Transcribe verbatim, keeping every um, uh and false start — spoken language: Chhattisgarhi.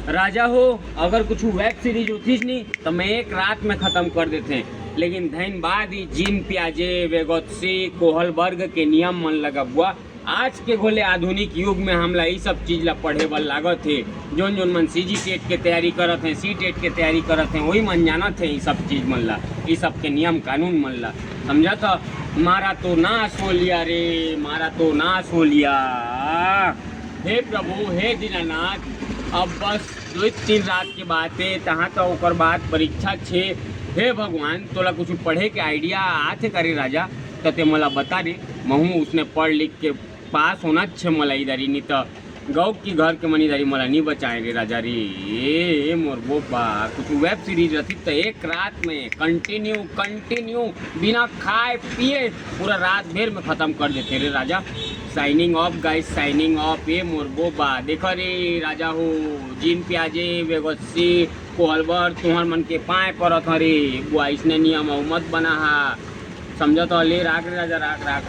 राजा हो, अगर कुछ वेब सीरीज होतीस नी, तो मैं एक रात में खत्म कर देते। लेकिन धन बात ही जिन प्याजे, वेगोत्सी, कोहलबर्ग के नियम मन लगा बुआ। आज के घोले आधुनिक युग में हमला ई सब चीज ला पढ़े बर लागत हे। जोन जोन मन सीजी टेट के तैयारी करत हे, सी टेट के तैयारी करत हे, वही मन जानत हे ई सब चीज मन ला, ई सब के नियम कानून मन ला। समझा था? मारा तो नाश हो लिया रे, मारा तो नाश हो लिया। हे प्रभु, हे दीनानाथ, अब बस दो तीन रात के बात हे, तहाँ तो ओकर बाद परीक्षा छे। हे भगवान, तोला कुछ पढ़े के आइडिया आथे का रे राजा? त ते मोला बता रे, महूँ उसने पढ़ लिख के पास होना छे मोला इधर ही, नहीं तो गौ की घर के मन इधर ही मोला नहीं बचाए रे राजा रे। ए मोर बोबा, कुछ वेब सीरीज रहती तो एक रात में कंटिन्यू, कंटिन्यू, बिना खाए पिए पूरा रात भर में खत्म कर देते रे राजा। साइनिंग ऑफ गाइस, साइनिंग ऑफ। ए मोर बोबा, देखो रे राजा हो, जिन प्याजे, वेगोत्सी, कोहलबर, तुहर मन के पाए परत हरे, बुआ इसने नियम अउ मत बना हा। समझा तो ले, राख रे राजा, राख, राख,